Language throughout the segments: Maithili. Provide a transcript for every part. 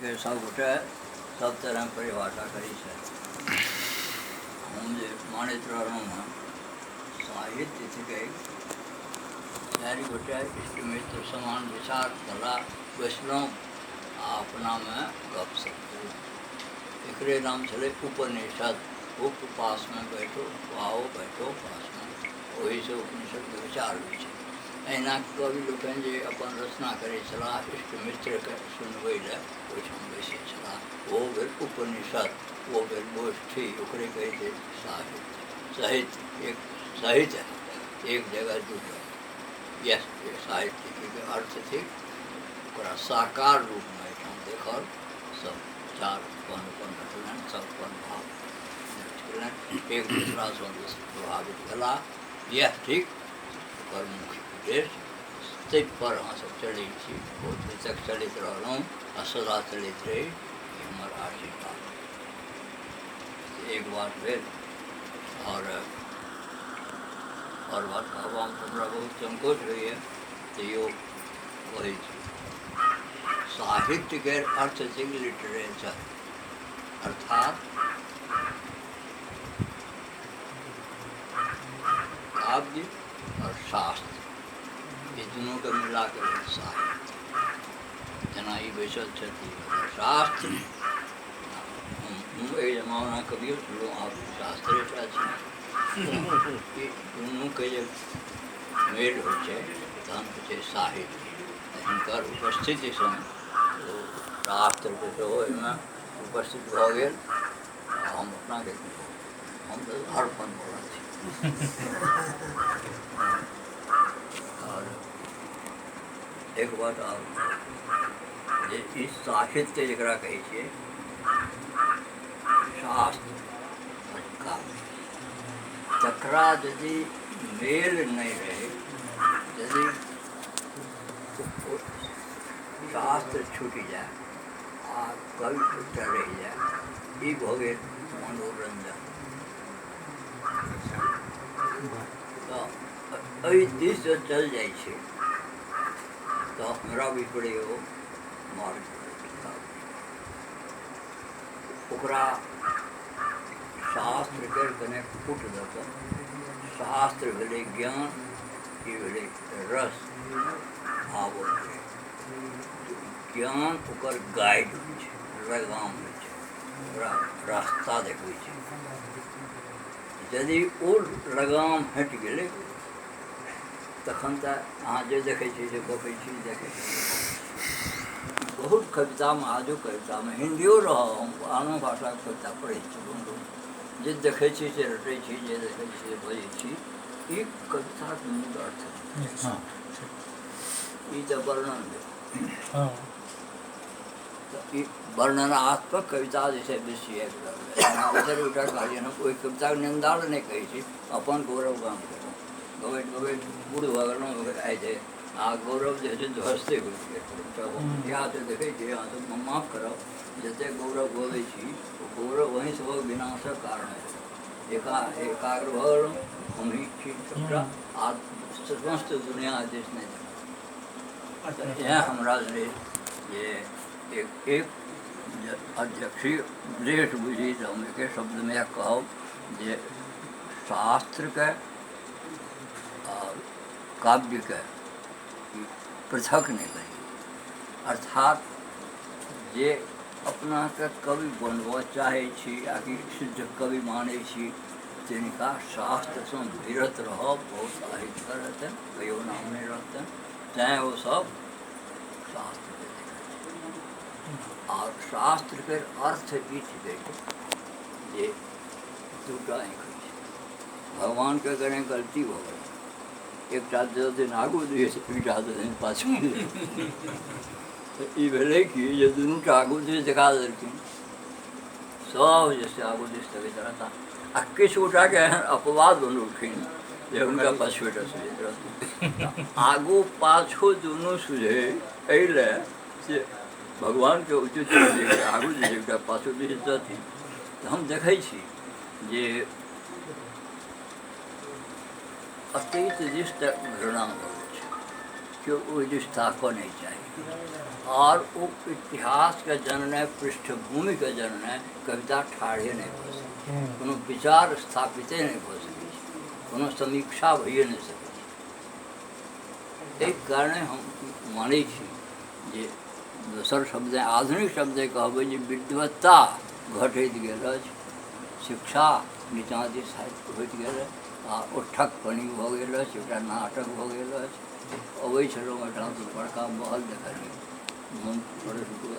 साहित्यके सभगोटे सभ तरहक परिभाषा करै छथि। हम जे मानैत रहलहुँ हँ, साहित्य थिकै चारि गोटे इष्ट मित्र समान विचारवला बैसलहुँ आ अपनामे गपशप केलहुँ। एकरे नाम छलै उपनिषद। उप पासमे बैठो, आओ बैठो पासमे, ओहिसँ उपनिषदके विचार होइ छै। एहिना कवि लोकनि जे अपन रचना करै छलाह, इष्ट मित्रके सुनबै लए ओहिठाम बैसै छलाह। ओ भेल उपनिषद, ओ भेल गोष्ठी, ओकरे कहै छै साहित्य। साहित्य एक साहित्य एक जगह जुटल, इएह साहित्यके अर्थ थिक। ओकरा साकार रूपमे एहिठाम देखल, सब विचार अपन अपन रखलनि, सब अपन भाव व्यक्त केलनि, एक दोसरासँ प्रभावित भेलाह। इएह थिक ओकर मुख्य उद्देश्य। ताहिपर अहाँसभ चलै छी, बहुत दिन तक चलैत रहलहुँ आ सदा चलैत रही, ई हमर आशीर्वाद। एक बात भेल। आओर बात कहबामे तऽ हमरा बहुत संकोच होइए, तैयो कहै छी, साहित्यके अर्थ थिक लिटरेचर, अर्थात काव्य आओर शास्त्र, ई दुनूके मिला कऽ भेल साहित्य। जेना ई बैसल छथि शास्त्र, हम एहि जमाना कवियो छलहुँ, आब शास्त्रेटा छी। ई दुनूके जे मेल होइ छै तहन होइ छै साहित्य। हिनकर उपस्थितिसँ ओ शास्त्रके सेहो एहिमे उपस्थित भऽ गेल। हम अपनाके हम तऽ अर्पण वला छी। आओर एक बात आओर जे ई साहित्य जकरा कहै छियै, शास्त्र काव्य, तकरा यदि मेल नहि रहै, यदि शास्त्र छूटि जाय आ कवि एकटा रहि जाय, ई भऽ गेल मनोरंजन। तऽ एहि दिस जे चलि जाइ छै तऽ हमरा बुझि ओ मार्ग। ओकरा शास्त्रके कने फूट दऽ कऽ, शास्त्र भेलै ज्ञान, ई भेलै रस। आब ज्ञान ओकर गाइड होइ छै, लगाम होइ छै, ओकरा रास्ता देखबै छै। यदि ओ लगाम हटि गेलै तखन तऽ अहाँ जे देखै छी से बकै छी, देखै छी। बहुत कवितामे, आजुक कवितामे, हिन्दियो रहऽ, हम आनो भाषाके कविता पढ़ै छी, जे देखै छी से रटै छी, जे देखै छी से बजै छी। ई कविताके मूल अर्थ ई तऽ वर्णन भेल। तऽ ई वर्णनात्मक कविता जे छै बेसी आबि रहल। एकटा कहलियनि, हम ओहि कविताके निन्दा नहि कहै छी, अपन गौरव गान केलहुँ। गबैत गबैत बूढ़ भऽ गेलहुँ आइ जे आ गौरव जे छै ध्वस्ते होइत गेल। इएह तऽ देखै छी। अहाँ सब माफ करब, जतेक गौरव गबै छी ओ गौरव वहीं सभक विनाशक कारण है। एकाग्र भऽ गेलहुँ, हमही छी सबटा आ समस्त दुनिया दिस नहि देखब। इएह हमरा जे एक एक अध्यक्षीय उपदेश बुझी तऽ हम एके शब्दमे इएह कहब जे शास्त्रके आओर काव्यके पृथक नहि करी। अर्थात जे अपनाके कवि बनबऽ चाहै छी आ कि सिद्ध कवि मानै छी, तिनका शास्त्रसँ विरत रहब बहुत अहितकर हेतनि, कहियो नाम नहि रहतनि। तैँ ओ सब शास्त्रके देखै छै। आओर शास्त्रके अर्थ ई थिकै जे दूटा आँखि होइ छै। भगवानके कने गलती भऽ गेलै, एकटा 10 दिन आगू दिस, एकटा 10 दिन पाछू। तऽ ई भेलै कि जे दुनूटा आगू दिस देखा देलखिन, सब जे से आगू दिस तकैत रहता आ किछु गोटाके एहन अपवाद बनौलखिन जे हुनका पाछुएटा सुझैत रहथिन। आगू पाछू दुनू सुझै, एहि लए से भगवानके उचित आगू दिस, एकटा पाछू दिस रहथिन। तऽ हम देखै छी जे अतीत दिस तऽ घृणा भऽ गेल छै। केओ ओहि दिस ताकऽ नहि चाही। आओर ओ इतिहासके जनने, पृष्ठभूमिके जनने कविता ठाढ़े नहि भऽ सकै, कोनो विचार स्थापिते नहि भऽ सकै छै, कोनो समीक्षा भइए नहि सकै छै। एहि कारणे हम मानै छी जे दोसर शब्द, आधुनिक शब्द कहबै जे विद्वत्ता घटैत गेल अछि, शिक्षा नीचाँ दिस होइत गेल आ ओ ठकपनी भऽ गेल अछि, एकटा नाटक भऽ गेल अछि। अबै छलहुँ एहिठाम तऽ बड़का महल देखलियै, मन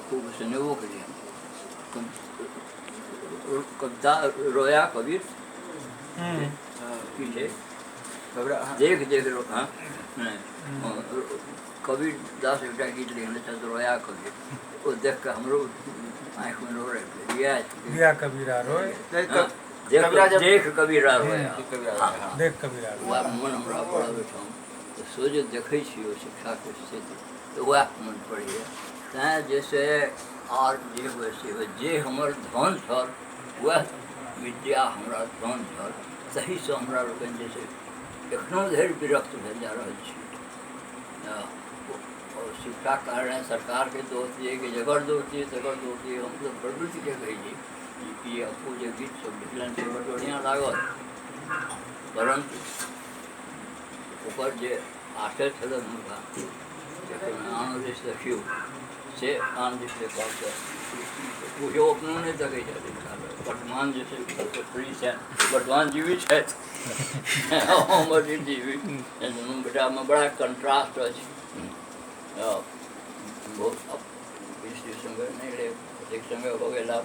खूब सुनेबो केलियै। कविता रोया कबीर की छै, देख देख रो, हँ नहि, कबीर दास एकटा गीत लिखने छथि रोया कबीर, ओ देख कऽ हमरो आँखिमे नोर आबि गेल। इएह दिया कबीरा रोय, देख देख कबीरा रोया, देख कबीरा, वएह मन हमरा बड़ा ओहिठाम तऽ सोझे देखै छी ओ शिक्षाके स्थिति, तऽ वएह मन पड़ैए। तैँ जे से आर जे होइ से होइ, जे हमर धन छल वएह विद्या हमरा धन छल, तहीसँ हमरा लोकनि जे छै एखनो धरि विरक्त भेल जा रहल छी। शिक्षा कारण सरकारके दोष दियै कि जकर दोष दियै तकर दोष दियै, हम तऽ प्रवृत्तिके कहै छी कि अपो जे गीत सब लिखलनि से बड़ बढ़िआँ लागल, परन्तु ओकर जे आशय छलनि हुनका आन दिस देखियौ से आन दिस देखब तऽ बुझियौ अपनो नहि देखै छथिन। वर्तमान जे छै फ्री छनि, वर्तमान जीवित छथि, हमर जे जीवित दुनू बेटामे बड़ा कंट्रास्ट अछि। बहुत सङ्गे नहि रहै, एक सङ्गे भऽ गेल। आब